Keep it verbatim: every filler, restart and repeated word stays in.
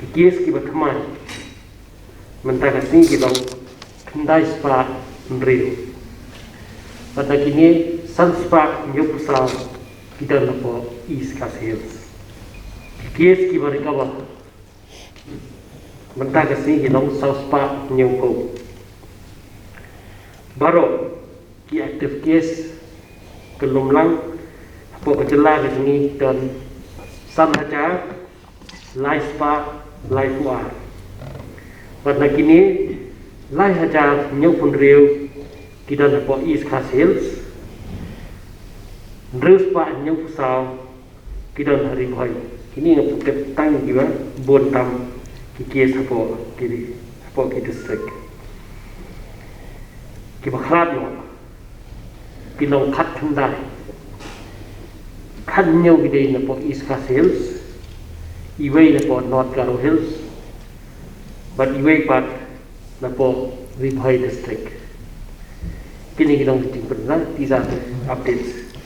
Ki case kiba thymmai mynta ka sngi ki long khyndai spah hynriew. Bad na kine san spah hynñiew phew saw ki don hapoh East Khasi Hills. Ki case kiba recover mynta ka sngi ki long saw spah hynñiew phew. Baroh ki active case ka lum lang hapoh ka jylla ka jong ngi don san hajar lai spah lai phew ar. Bad na kine lai hajar hynñiew phew hynriew ki don hapoh East Khasi Hills, hynriew spah hynñiew phew saw ki don ha Ri Bhoi. Kine nga pyntip tang kiba bun tam ki case hapoh ki, hapoh ki district. Kiba khlad noh ki long khatkhyndai. Khathynñiew ki dei napoh East Khasi Hills, iwei napoh North Garo Hills, bad iwei pat napoh Ri Bhoi District. Kine ki long ki jingpynbna, these are the updates